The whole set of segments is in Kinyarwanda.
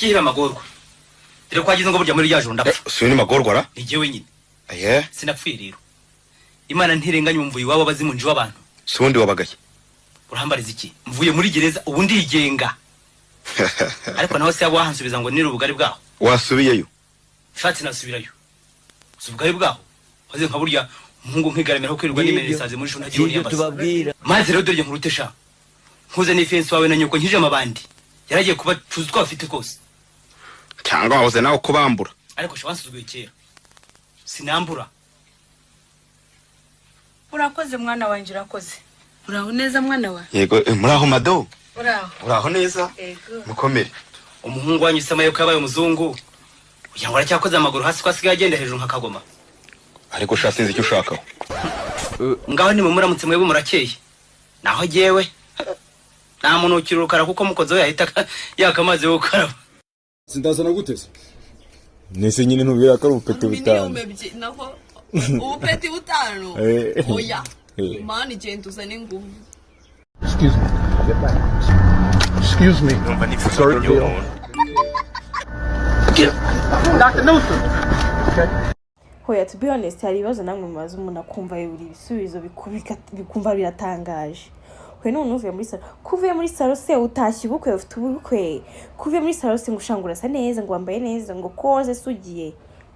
Ikihira amagorwa. Dore ko wagize ngo burya muri rya joro ndapfa. Si ni magorwa ra? Ni jyewe nyine. Aye. Sinapfuye rero. Imana ntirenganya umvuye iwabo abazimu nje w'abantu. Si undi wabagaye. Urahambariza iki? Mvuye muri gereza ubu ndigenga. Ariko naho se wahansubiza ngo nire ubugari bwaho. Wasubiyeyo? Fati nasubirayo. Si ubugari bwaho. Waze nka burya umuhungu nkigaramira ko kwirirwa nimerera isazi muri shuna Sibyo tubabwira. Maze rero dore nkurute sha. Nkuze ni fence wawe na nyoko nkije amabandi. Yaragiye kuba cuza twafite kose. Cyangwa wahoze nawe kubambura. Ariko sha wansuzuguye kera. Sinambura. Urakoze mwana wanje urakoze. Uraho neza mwana wa? Yego muraho mado. Uraho. Uraho neza? Yego. Mukomere. Umuhungu wanyu samayo kabaye umuzungu. Ugira ngo aracyakoze amaguru hasi ko asigaye agenda hejuru nkakagoma. Ariko sha sinzi icyo ushaka. Ngaho ni muramutse mwebwe murakeye. Naho jewe nta muntu ukirukara kuko mukozo yahita yakamaze gukaraba. Sindazana gute se? Nese nyine ntubwira ko ari ubupeti butanu. Nako ubupeti butanu. Oya. Mani genda uzane ingufu. Excuse me. Excuse me. Sorry, Bill. Dr. Newsom. Okay. Hoya, to be honest, hari ibibazo namwe mubaza umuntu akumva buri ibisubizo bikumva biratangaje. Hoya none uvuye muri salo, kuvuye muri salo se utashye ubukwe ufite ubukwe, kuvuye muri salo se ngo ushanga urasa neza ngo wambaye neza ngo koze se ugiye.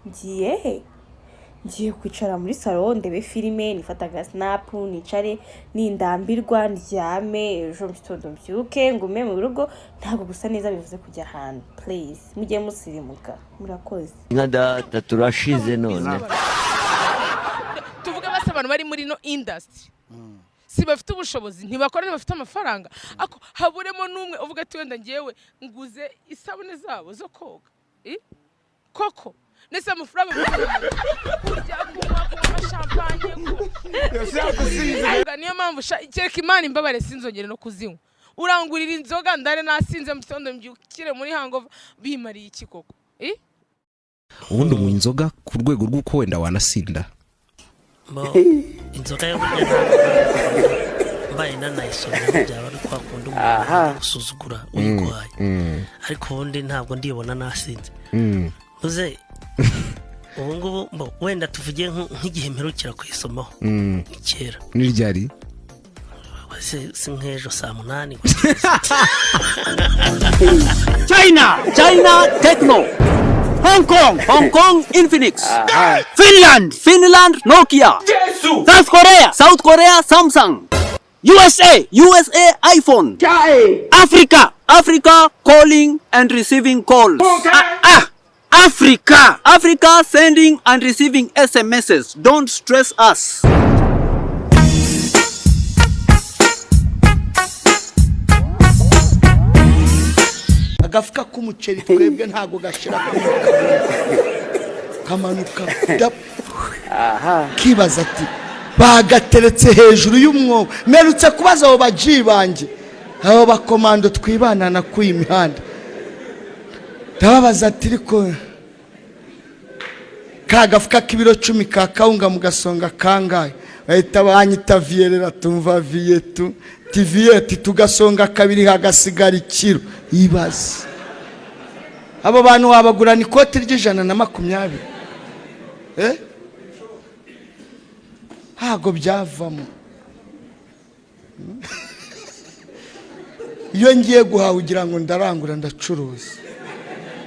Ngiye he? Ngiye kwicara muri salo ndebe filime, nifata aga snap, nicare nindambirwa ndyame, ejo mu gitondo mbyuke ngume mu rugo. Ntabwo gusa neza bivuze kujya ahantu. Please mujye musirimuka. Murakoze. Nka data turashize none. Tuvuge bose abantu bari muri no industry. Si bafite ubushobozi, ntibakora, ntibafite amafaranga. Ako haburemo n'umwe uvuga ati wenda ngewe nguze isabune zabo zo koga. Koko nese amafaranga kurya kunywa amashampanye. Niyo mpamvu kereka Imana imbabare sinzongere no kuzinywa. Urangurira inzoga ndare nasinze mu gitondo mbyukire muri hangover bimariye iki koko? Ubundi unywa inzoga ku rwego rw'uko wenda wanasinda. Inzoga yo burya mbaye nanayisomye byaba ari kwa kundi umuntu usuzugura uyirwaye, ariko ubundi ntabwo ndibona nasinze. Uze ubu ngubu wenda tuvuge nk'igihe mperukira kuyisomaho ni kera. Ni ryari? Si nk'ejo saa 8. China, China Techno, Hong Kong, Hong Kong Infinix, Finland, Finland Nokia, South Korea, South Korea Samsung, USA, USA iPhone, Africa, Africa calling and receiving calls. Africa, Africa sending and receiving SMSs. Don't stress us. Agafuka k'umuceri twebwe ntago gashira kamanuka kibaza ati bagateretse hejuru y'umwobo. Merutse kubaza abo baji banjye, abo bakomando twibana na ku imihanda, ndababaza ati ariko ka gafuka k'ibiro 10 ka kawunga mugasonga kangahe? Bahita banyita viyerera tumva viyetu tiviyeti tugasonga kabiri hagasigara ikiro. Ibaze abo bantu wabagurana ikoti ry'120 ntago byavamo. Iyo ngiye guhaha ugira ngo ndarangura ndacuruza.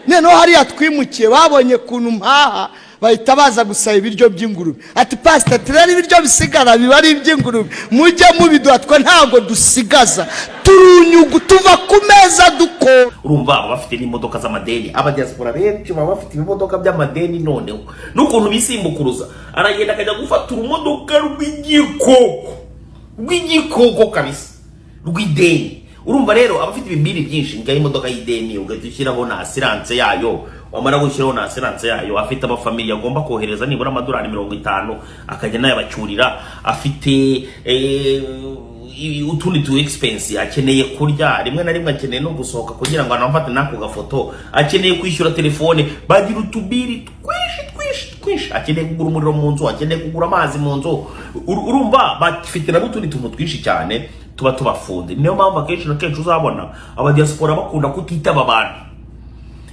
Noneho hariya twimukiye babonye kuntu mpaha bahita baza gusaba ibiryo by'ingurube. Ati pastor turere ibiryo bisigara biba ari iby'ingurube mujye mubiduha twe ntago dusigaza, turunyugu tuva ku meza dukora. Urumva baba bafite n'imodoka z'amadeni, abadiaspora benshi baba bafite ibimodoka by'amadeni. Noneho n'ukuntu bisimbukuruza, aragenda akajya gufata urumodoka rw'igikoko kabisa rw'ideni. Urumva rero abafite ibibiri byinshi, ngaho imodoka y'ideni ugahita ushyiraho na assurance yayo, wamara gushyiraho na assurance yayo, afite abafamiliya agomba kohereza nibura amadolari 50 akajya nayabacyurira, afite utundi tu expense, akeneye kurya rimwe na rimwe, akeneye no gusohoka kugira ngo anafate nako gafoto, akeneye kwishyura telefone, bagira utubiri twinshi twinshi twinshi, akeneye kugura umuriro mu nzu, akeneye kugura amazi mu nzu. Urumva bafite nabo utundi tuntu twinshi cyane tuba tubafunze. Niyo mpamvu akenshi na kenshi uzabona abadiaspora bakunda kutitaba abantu.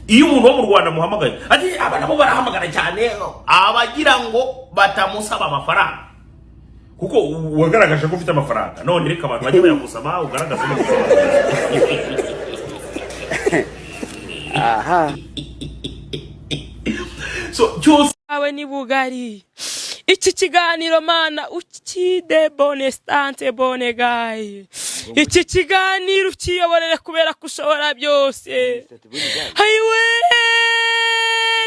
Iyo umuntu wo mu Rwanda amuhamagaye, ati aba nabo barahamagara cyane, abagira ngo batamusaba amafaranga, kuko wagaragaje ko ufite amafaranga. None reka abantu bajye bayagusaba, ugaragaze n'amafaranga. Aha. So cyose awe ni bugari. Iki kiganiro mana ukide bone stante bone gayi. Iki kiganiro ukiyoborere kubera ko ushobora byose. Hayiwe,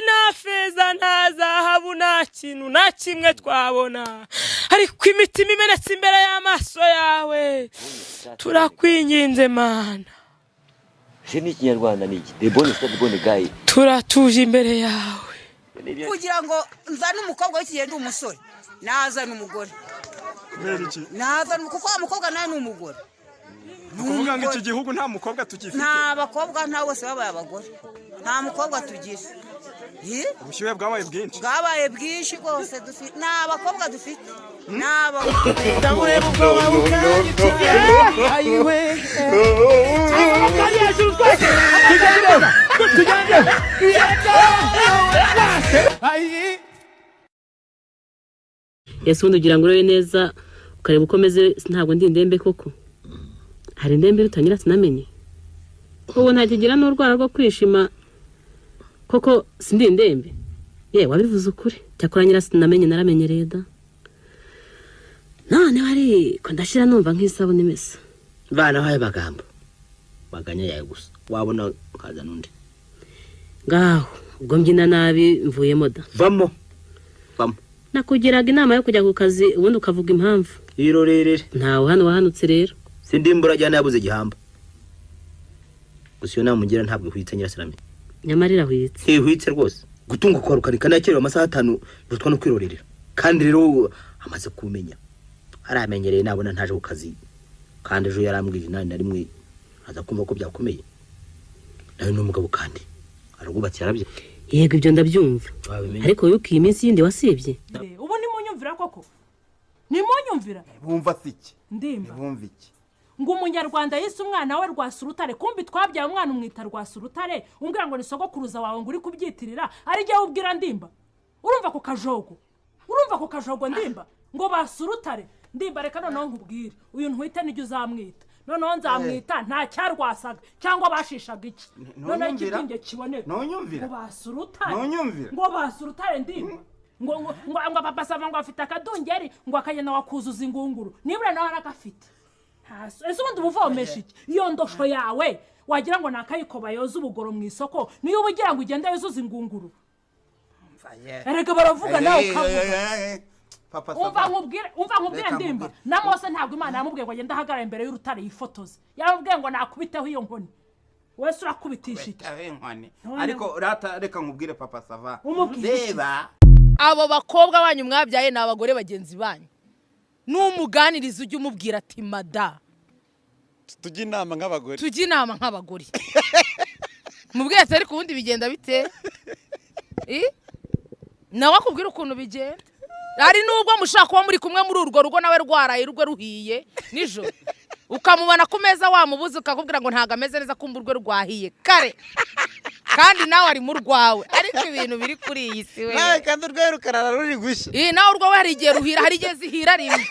nta feza, nta zahabu, nta kintu na kimwe twabona, ariko imitima imenetse imbere y'amaso yawe. Turakwinginze mana. Se ni ikinyarwanda ni iki? De bonne stade bonne guy. Turatuje imbere yawe. Kugira ngo nzane umukobwa w'ikigendo, umusore nazane umugore, nazane, kuko wa mukobwa nawe ni umugore. Ni ukuvuga ngo iki gihugu nta mukobwa tugifite? Nta bakobwa, nta, bose babaye abagore, nta mukobwa tugira. Yi? Ubushyuhe bwabaye bwinshi. Bwabaye bwinshi rwose, dufite nta bakobwa dufite, nta bakobwa. Ndamureba ubwoba bukanyica, ayiwe. Tugende tugende. Ese ubundi ugira ngo urebe neza ukareba uko meze? Ntabwo ndi indembe koko? Hari indembe rutangira sinamenye. Ubu ntakigira n'urwara rwo kwishima koko, sindi indembe. Ye, wabivuze ukuri, cyakora nyira sinamenye, naramenyereye da. None ariko ndashira numva nk'isabune imesa. Vanaho ayo magambo maganya yawe gusa, wabona ukazana undi. Ngaho ubwo mbyina nabi mvuyemo da. Vamo, vamo. Nakugiraga inama yo kujya ku kazi, ubundi ukavuga impamvu. Irorerere. Ntawe hano wahanutse rero. Sindi imbura ajyana yabuze igihamba. Gusa iyo nama ugira ntabwo ihwitse, nyirasinamenye. Nyamara irahwitse. Ntihwitse rwose. Gutunga kwa rukanika nakerewe amasaha 5 birutwa no kwirorerera. Kandi rero amaze kumenya, aramenyereye, nabona ntaje ku kazi, kandi ejo yarambwije inani na rimwe, aza kumva ko byakomeye. Nawe ni umugabo kandi ararwubatse, yarabye. Yego, ibyo ndabyumva. Wabimenye. Ariko wibuke iyi minsi yindi wasibye. Ubu nimunyumvira koko, nimunyumvira. Bumva se iki? Ndimba. Bumva iki? Ngo umunyarwanda yise umwana we Rwasurutare, kumbi twabyaye umwana umwita Rwasurutare, umbwira ngo ni sogokuruza wawe, ngo uri kubyitirira ari jyewe ubwira. Ndimba, urumva ku kajogo, urumva ku kajogo. Ndimba, ngo basurutare. Ndimba, reka noneho nkubwire, uyu ntwite nijya uzamwita, noneho nzamwita nta cyarwasaga cyangwa bashishaga iki, noneho Ntunyumvira? ikibyimbye kiboneka. Ntunyumvira? Ngo basurutare. Ntunyumvira? Ngo basurutare. Ndimba, ngo papa sava ngo afite akadungeri, ngo akagenda wakuzuza ingunguru, nibura nawe aragafite. Hasi. Ese ubundi uba uvomesha iki? Iyo ndosho yawe wagira ngo ni akayiko yoza ubugoro mu isoko, niyo uba ugira ngo ugende yuzuze ingunguru. Erega baravuga nawe ukavuga. Papa Umva sava. nkubwire, umva nkubwire. Reka Ndimba, nkubwire. na Mose ntabwo Imana yamubwiye ngo agende ahagarara imbere y'urutare yifotoze, yaramubwiye ngo nakubiteho iyo nkoni. Wese urakubitisha iki? Abe inkoni. None- Ariko rata, reka nkubwire, papa sava. Umubwire iki? Reba. Abo bakobwa banyu mwabyaye ni abagore bagenzi banyu. Numuganiriza ujye umubwira ati mada, tujye inama nk'abagore. Tujye inama nk'abagore. Mubwire ati ariko ubundi bigenda bite? I? Nawe akubwira ukuntu bigenda. Hari nubwo mushaka kuba muri kumwe muri urwo rugo, nawe rwaraye urwe ruhiye nijoro, ukamubona ku meza wamubuze, ukakubwira ngo ntabwo ameze neza, kumva urwe rwahiye kare kandi nawe ari mu rwawe. Ariko ibintu biri kuri iyi si we! Nawe kandi urwaye rukarara ruri gushya. Iyi nawe urwawe hari igihe ruhira, hari igihe zihira rimwe.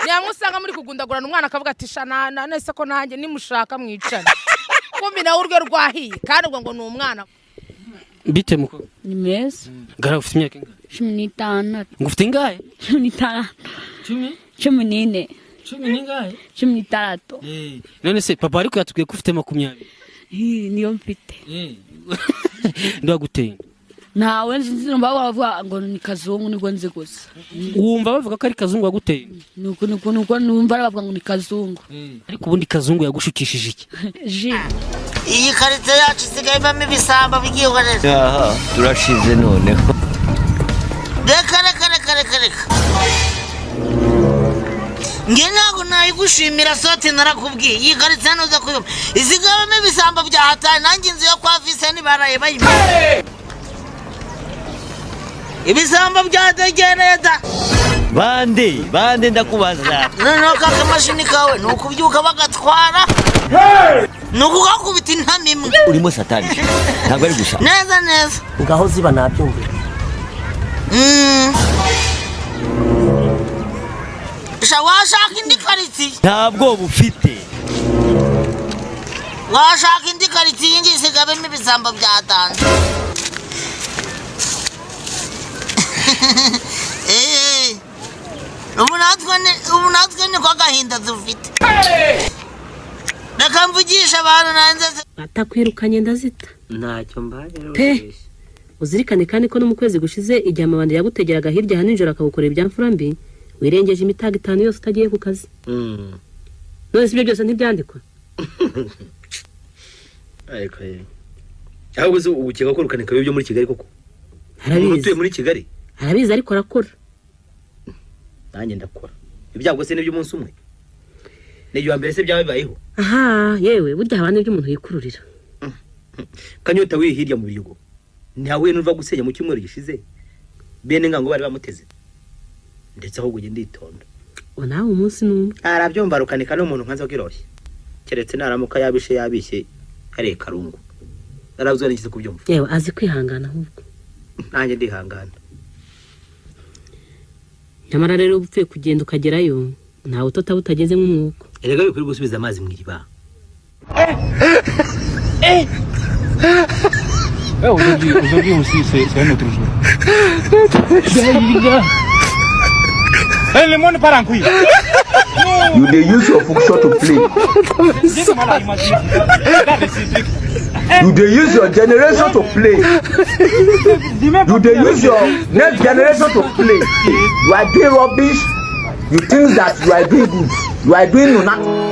Nyamwe usanga muri kugundagurana, umwana akavuga ati sha na nese ko nanjye nimushaka mwicane, kumbi nawe urwe rwahiye, kandi ubwo ngo ni umwana. Bite mukobwa? Ni meza. Gara, ufite imyaka ingahe? 16. Ngo ufite ingahe? 16. 10? 14. Cumi n'ingahe? 16. None se papa ariko yatubwiye ko ufite 20. Hi, niyo mfite. Ndaguteye. Ntawe nzi, numva bavuga ngo ni Kazungu, nibwo nzi gusa. Wumva bavuga ko ari Kazungu waguteye? Nuko numva bavuga ngo ni Kazungu. Ariko ubundi Kazungu yagushukishije iki? Ji. Iyi karitsiye yacu isigaye ibamo ibisambo byihorera. Aha turashize noneho. Reka reka reka reka reka, nge ntabwo nayigushimira sote, narakubwiye iyi karitsiye ntuza kuyuma, isigayemo ibisambo bya hatari. Nanjye inzu yo kwa Viseni baraye bayimena, ibisambo byadegereye da. Bande bande, ndakubaza. Noneho ka kamashini kawe ni ukubyuka bagatwara. Ni ukugakubita intama imwe. Urimo satani ntabwo ari gusa. Neza neza. Ngaho ziba nabyumvira. Sha washaka indi karitsiye. Ntabwo bufite. Washaka indi karitsiye iyi ngiyi isigabemo ibisambo byatanze. Ubu natwe niko agahinda dufite. Reka mvugishe abantu nanze. Batakwirukanye ndazita. Ntacyo mbaye. Pe uzirikane kandi ko no mu kwezi gushize igihe amabandi yagutegeraga hirya aha nijoro akagukorera ibya mfura mbi, wirengeje imitago 5 yose utagiye ku kazi. None si ibyo byose ntibyandikwa? Ariko ahubwo se ukeka ko Rukanika byo muri Kigali koko? Arabizi. Utuye muri Kigali? Arabizi ariko arakora. Nanjye ndakora. Ibyago se n'iby'umunsi umwe? N'ibyo mbere se byabayeho? Aha, yewe burya haba n'ibyo umuntu yikururira. Kanyota wiri hirya mu bigo. Ntawe nuva gusenya mu cyumweru gishize. Bene ngango bari bamuteze. Ndetse ahubwo ugende nditonda. Nawe umunsi numwe. Arabyumva Rukanika n'umuntu nkanza kiroshye. Keretse naramuka yabishe yabishye kare karungu. Naravuzwe n'ikize kubyumva. Yewe azi kwihangana ahubwo. Nanjye ndihangana. Nyamara rero upfuye kugenda ukagerayo ntawe utota butageze nk'umwuko. Erega bikwiye gusubiza amazi mu iriba. Aujourd'hui aussi, c'est un autre jour. Le monde part en couille. You dey use your function to play. You dey use your generation to play. You dey use your next generation to play. You are doing rubbish. You think that you are doing good. You are doing nothing.